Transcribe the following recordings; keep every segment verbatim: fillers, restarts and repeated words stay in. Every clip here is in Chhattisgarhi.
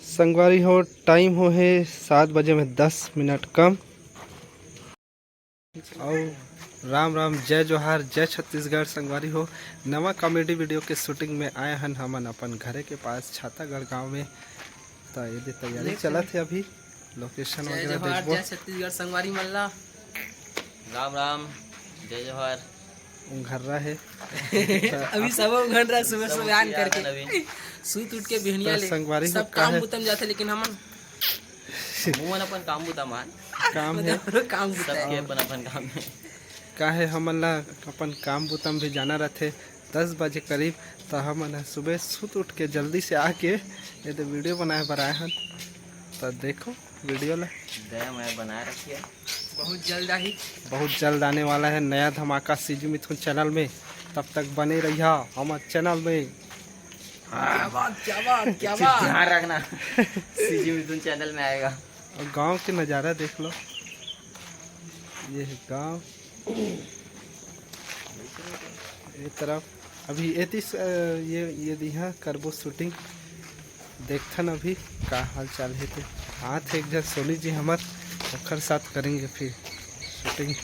संगवारी हो, टाइम हो हे सात बजे में दस मिनट कम। अउ राम राम, जय जोहार, जय छत्तीसगढ़। संगवारी हो, नवा कॉमेडी वीडियो के शूटिंग में आए हन हमन अपन घरे के पास छातागढ़ गांव में। तो ये दे तैयारी चलत हे अभी, लोकेशन वगैरह देखबो। जय छत्तीसगढ़ संगवारी मन ला। राम राम, जय जोहार। उंघर्रा हे। अभी सब उंघर्रा, सुबह सुबह आन करके। सूत उठ के बिहनिया ले संगवारी सब काम बुतम जाथे, लेकिन हमन मुंह मन अपन काम बुता मान। काम हे। काम बुता सबके अपन अपन काम हे। का हे, हमन ला अपन काम बुता म भी जाना रथे दस बजे करीब, तो हमन ह सुबह सुत उठ के जल्दी से आके ये दे वीडियो बनाए बर आए हन। तो देखो वीडियो ला। दया मया बनाए रखिए। बहुत जल्द आही। बहुत जल्द आने वाला है नया धमाका सीजी मिथुन चैनल में। तब तक बने रहिया हमर चैनल में। क्या बात, क्या बात, क्या बात। ध्यान रखना। सीजी मिथुन चैनल में आएगा। और गांव के नज़ारा देख लो, ये है गांव। ये तरफ अभी एती स-, ये, ये दिहा करबो शूटिंग। देखथन अभी का हाल चाल हे ते। आत हे एक झन सोनी जी हमर, ओखर साथ करेंगे फिर शूटिंग।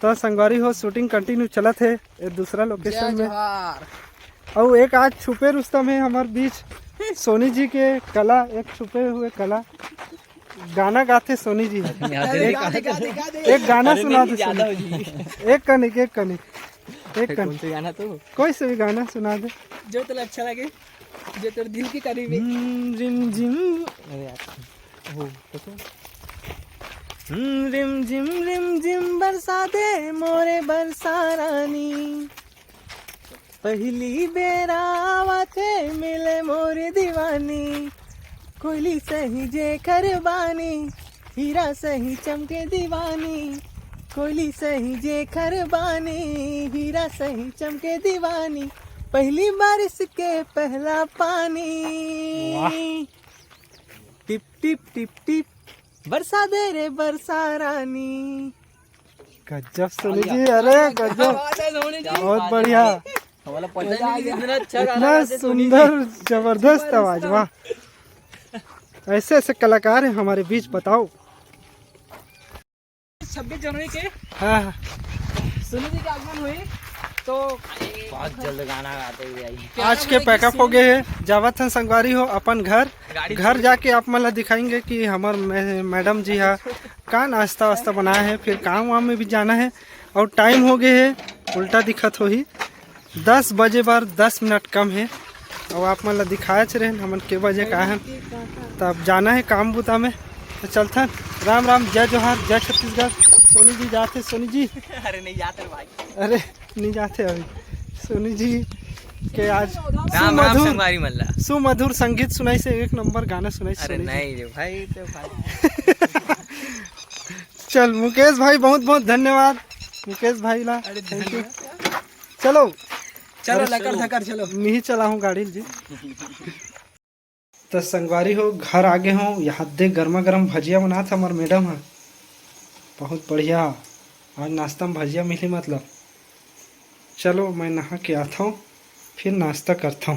तो संगवारी हो, शूटिंग कंटिन्यू चलत हे ये दूसरा लोकेशन में। अउ एक आज छुपे रुस्तम हे हमर बीच, सोनी जी के कला, एक छुपे हुए कला। गाना गाथे सोनी जी। अरे एक, गा दे, गा दे, गा दे। एक गाना सुना दे सोनी जी। एक कनिक, एक कनिक, एक कनिक। कौन से गाना तो? कोई से भी गाना सुना दे। जो तोला अच्छा लगे, जो तोर दिल के करीब हे। हम्म, रिम झिम। अरे यार। हो, तो सुन। हम्म, रिम झिम, रिम झिम बरसा दे मोरे बरसा रानी। पहिली बेरा आवत हे मिले मोर दीवानी, कोयली सही जेकर बानी, हीरा सही चमके दीवानी, कोयली सही जेकर बानी, हीरा सही चमके दीवानी, पहिली बारिश के पहला पानी। वाह। टिप टिप टिप टिप बरसा दे रे बरसा रानी। गजब सोनी जी, अरे गजब, बहुत बढ़िया। हमारा पता नहीं कि इतना अच्छा गाना इतना गाते सोनी जी। सुंदर, जबरदस्त आवाज, वाह। ऐसे ऐसे कलाकार हैं हमारे बीच, बताओ। छब्बीस जनवरी के हाँ, हाँ। सोनी जी के आगमन हुई तो बहुत जल्द गाना गाते हुए आई। आज के पैकअप हो गए हे, जावत हन संगवारी हो अपन घर। घर जाके आप मन ला दिखाएंगे कि हमर मै-, मैडम जी हा का नाश्ता वास्ता बनाए हे, फिर काम वाम में भी जाना हे। और टाइम हो गए हे, उल्टा दिखत होही, दस बजे बर दस मिनट कम हे। और आप मन ला दिखाएच रहेन हमन के बजे का हन, तब जाना हे काम बुता में। तो चलथन। राम राम, जय जोहार, जय छत्तीसगढ़। सोनी जी जाथे, सोनी जी। अरे नहीं जाते रे भाई। अरे नहीं जाते अभी। सोनी जी के आज राम राम सुमधुर, संगवारी मन ला। सुमधुर संगीत सुनाइस हे, एक नंबर गाना सुनाइस हे अरे सोनी जी। नहीं रे भाई, तो भाई। चल मुकेश भाई, बहुत बहुत धन्यवाद मुकेश भाई ला। अरे thank you। धन्यवाद। चलो। चलो अरे लकर धकर चलो। नहीं चलाहूँ गाड़ी जी। तो संगवारी हो, घर आगे हों, यहाँ दे गर्मा गर्म भजिया बनात हे हमर मैडम हा। बहुत बढ़िया, आज नाश्ता में भजिया मिली मतलब। चलो मैं नहा के आथों, फिर नाश्ता करथों।